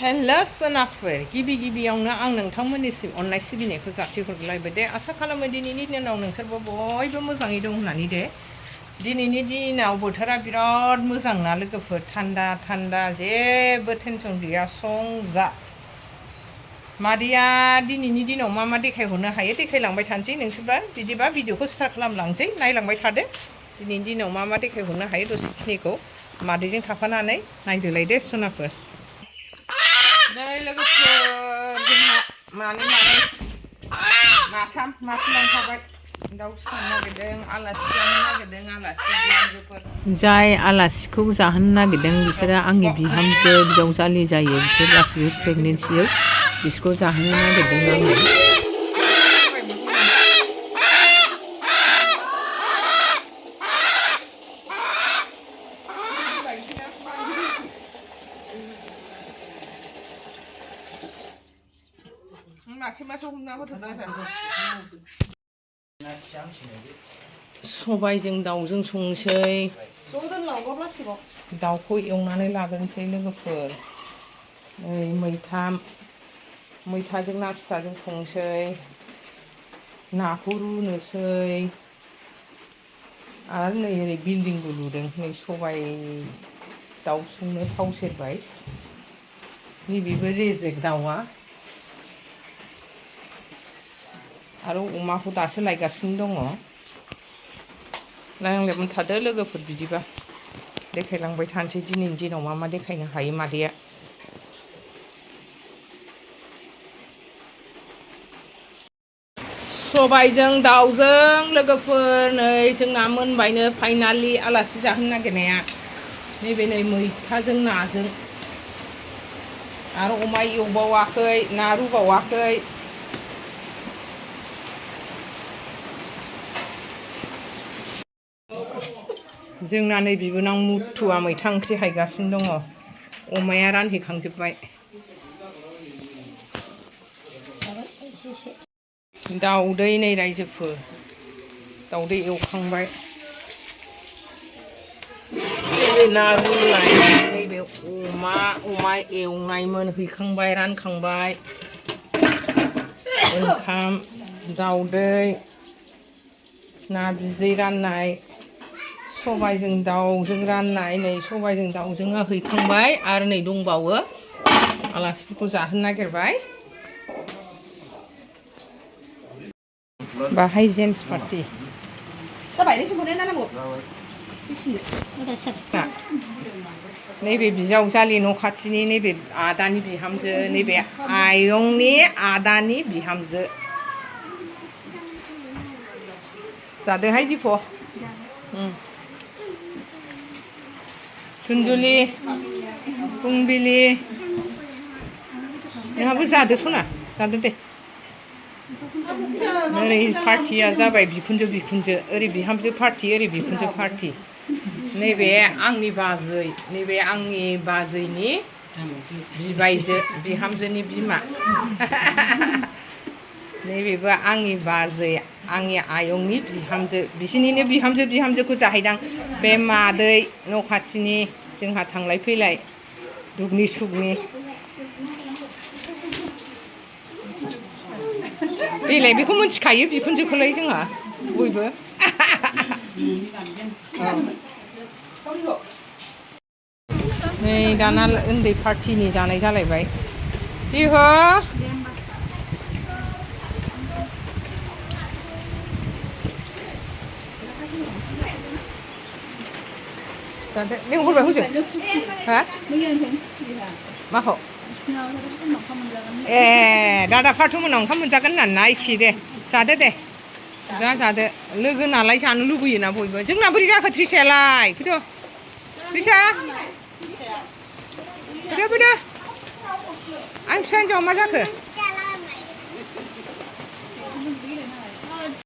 hello सोनाफोर गिबियावनो आं नोंथांमोननिसिम अननाय सिबिनायखौ जासिहरलायबाय दे आसा खालामो दिनैनि दिनाव नोंसोरबो बयबो मोजाङै दं होननानै दे दिनैनि दिनाव बोथोरा बिराद मोजां ना लोगोफोर थान्दा थान्दा जेबो टेनसन गैया संजा मादैया दिनैनि दिनाव मा देखायहरनो हायो देखायलांबाय थानोसै नोंसोरबा बिदिबा भिडिअखौ स्टार्ट खालामलांसै नायलांबाय थादो दिनैनि दिनाव मा देखायहरनो हायो दसेखिनिखौ मादैजों थाफानानै नायदोलाय दे सोनाफोर नै लोगोफोर जोंहा मानै माथाम मासे लांखाबाय दाउ संनो नागिरदों आलासि जानो नागिरदों आलासि बिहामजोफोर जाय आलासिखौ जाहोनो नागिरदों बिसोरो आंनि बिहामजो जावजालि जायो बिसोर गासिबो प्रेगनेन्सियाव बिसोरखौ जाहोनो नागिरदों आङो सबायजों दाउजों संसै दाउखौ एवनानै लाग्रोनोसै लोगोफोर नै मैथाजों ना फिसाजों संसै नाखौ रुनोसै आरो नै ओरै बिल्डिंबो लुदों नै सबाय दाउ संनो थाव सेरबाय नैबेबो रेजेक दाउआ आरो अमाखौ दासो लायगासिनो दङ नायलांबाय थादो लोगोफोर बिदिबा देखायलांबाय थानोसै दिनैनि दिनाव मा देखायनो हायो मादैया सबायजों दाउजों लोगोफोर नै जोंना मोनबायनो फाइनालि आलासि जाहोनो नागिरनाया नैबे नै मैथाजों नाजों आरो अमा एवबावाखै ना रुबावाखै जोंना नै बिबोनां मुथुआ मैथा ओंख्रि हायगासिनो दङ अमाया रानहैखांजोब्बाय दाउदै नै रायजोफोर दाउदै एवखांबाय नैबे ना रुनाय नैबे अमा एवनाय मोनहैखांबाय रानखांबाय ओंखाम दाउदै ना बिदै राननाय सबायजों दाउजों राननाय नै सबायजों दाउजोंआ हैखांबाय आरो नै दंबावो आलासिफोरखौ जाहोनो नागिरबाय बाहाय जेन्स पार्टि नैबे बिजावजालि न' खाथिनि नैबे आदानि बिहामजो नैबे आयंनि आदानि बिहामजो जादोहाय दिप' सुनजुलि फुंबिलि नोंहाबो जादो सना जादो दे ओरै पार्टिया जाबाय बिखुनजो ओरै बिहामजो पार्टि ओरै बिखुनजो पार्टि नैबे आंनि बाजै नैबे आंनि बाजैनि बिबायजो बिहामजोनि बिमा नैबेबो आंनि बाजै आंनि आयंनि बिहामजो बिसिनिनो बिहामजोखौ जाहैदां बे मादै न' खाथिनि जोंहा थांलाय फैलाय दुगनि सुगनि बेलाय बेखौ मिथिखायो बिखुनजोखौलाय जोंहा बयबो नै दाना उन्दै पार्टिनि जानाय जालायबाय बिहो लेंहरबाय हजों हा माखौ ए दादा फारथ'मोनाव ओंखाम मोनजागोन होननानै ना एखे दे जादो दे जादो लोगो नालाय जानो लुबैयोना बयबो जोंना बोरै जाखो त्रिसायालाय फैद' त्रिसा फैदो आं फिसा हिन्जावआ मा जाखो